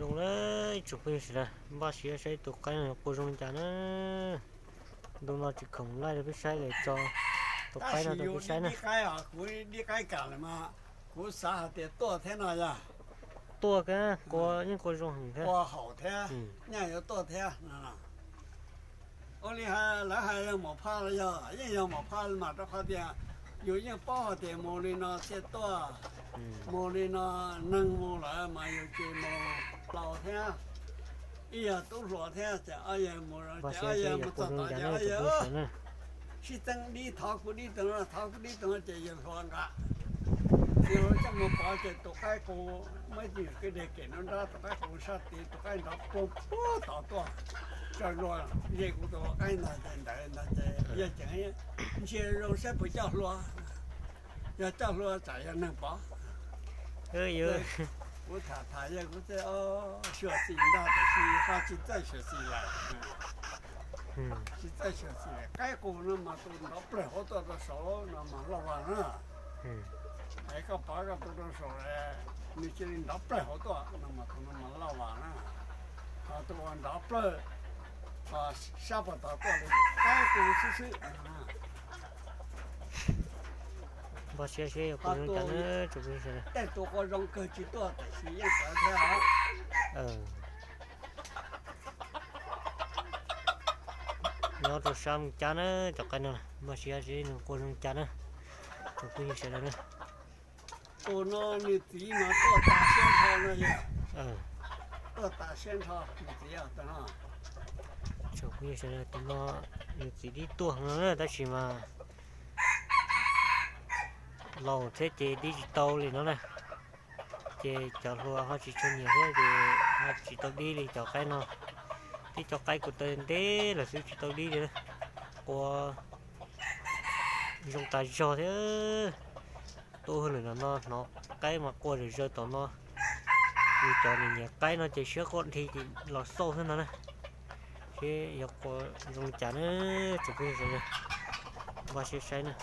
Zoo na, ib tsoom phooj ywg sawv daws, npaj siab saib tus qaib no yuav qua zoo li cas na. Ntu no tsis khoom laij rau peb saib, lawv tso tus qaib no rau peb saib na. Dib qaib os, kuv dib qaib kam lawm mas kuv xav hais tias tuaj thiab no yog. Tuaj ka, qua yeej qua zoo heev thiab. Qua haum thiab, nyaj yuav tuaj thiab. Ua li lawv hais yog maum phaj los yog yeej yog maum phaj mas rau qhov tias yus yeej paub hais tias mus li no thiaj tuaj, mus li no neeg mus lawm mas yus ces mus laus thiab, ib yog tub hluas thiab ces ob yawg mus ces ob yawg mus txog tod ces ob yawg sib txeeb dib, thov kuv dib tug no, thov kuv dib tug no ces yawg hluas nqa. Yawg hluas coj mus pov ces tus qaib qus muaj ib tug kwj deg kem nruab nrab, tus qaib qus sab tid, tus qaib nrov puag puag tod tuaj, tsa luag ze kuv tus qaib ntag ces ntawd ntag ces yawg ceev ntsia zoo saib puas coj hlua. Yog coj hlua tsam yog neeg pov. Kuv tham tham yawg kuv thiaj xyuam xim ntag tiam sis ho tsis txawj xyuam xim lawm. Tsis txawj xyuam xim, qaib qus no mas tus nrov plawg hauv tuaj rau saud no mas loj vas na. Es koj pov koj tus rau saud, nws cia li nrov plawg hauv tuaj no mas tus no mas loj vas na. Ho tus uas nrov plawg sab puag tod tuaj li qaib qus xwb xwb. Npaj siab seb yuav qua zoo cas na tsoom phooj ywg sawv daws. Tej tus qua zoo kawg tsis tuaj tiam sis yeej tawv thiab. Nyob rau sab Moos Cab na, cov qaib no npaj siab seb nws qua zoo cas na tsoom phooj ywg sawv daws na. Tus no nws txiv mas tuaj tas siab nrho no yog. Tuaj tas siab nrho nws txiv tus no. Tsoom phooj ywg sawv daws, tus no nws txiv dib tuaj heev no na tab sis mas laus thiab ces dib tsis tau li no na. Ces cov hluas ho tsis tshua nyiam thiab ces ho tsis tau dib li cov qaib no. Tib cov qaib kuv taw ntev lawm xwb tsis tau dib li. Qua zoo tas zog thiab. Tuaj hauj lwm no no hnov qaib mas qua zom zaws tom no. Yus cov niam nyiam qaib no ces siab quaj dhi ces los xauj xwb no na. Seb yog qua zoo li cas na tsoom phooj ywg sawv daws, npaj siab saib na.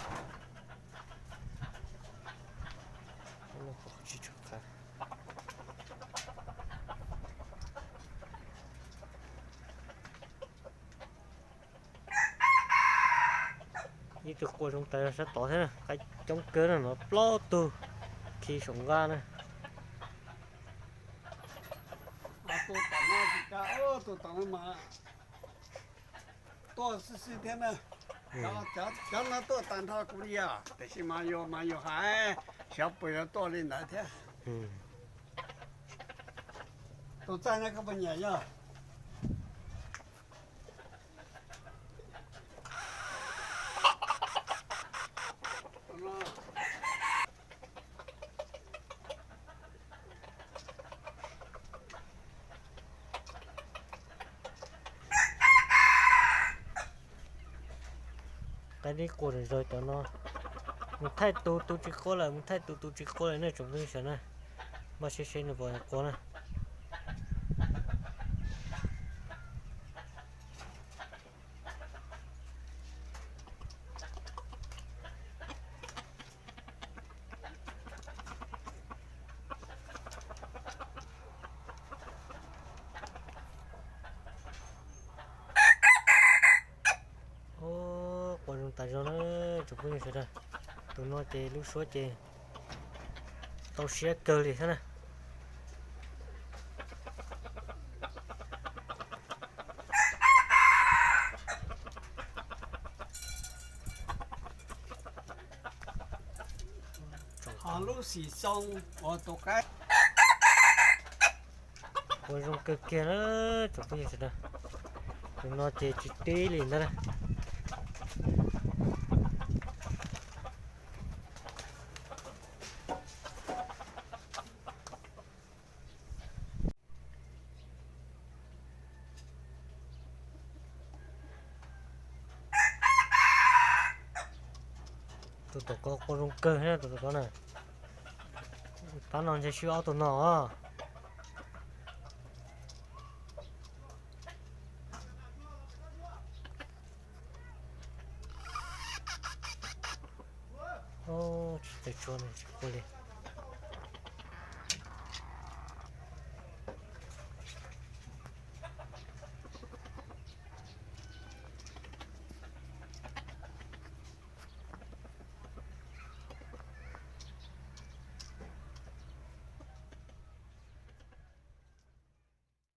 Ib tug qua zoo tas sab tod thiab, qaib coob kawg na, no plaub tug khi saum nqaj na. Tus tom no tsis kav, tus tom no mas tuaj xwb xwb thiab na. Cov no tuaj tag nrho kuv li os, tiam sis mas yus mas yus hais xyov puas yuav tuaj li ntawd thiab. Tus txaij no koj puas nyiam yog? Qaib dib qua zom zaws cov no. Mus thaij tus tus tsis qua lawm, mus thaij tus tus tsis qua lawm na tsoom phooj ywg sawv daws na. Npaj siab seb nws puas qua na. Ub, qua zoo tas zog na tsoom phooj ywg sawv daws. Tus no ces lub suab ces tau siab kawg li thiab na. Ho lub xim xoo uas tus qaib qua zoo kawg kiag na tsoom phooj ywg sawv daws. Tus no ces tsis tib li ntag na. Tus tom ko qua zoo kawg na, tus tom ko na. Pab no ntshe swb ob tug no. Tsis tau tsuag no tsis qua li.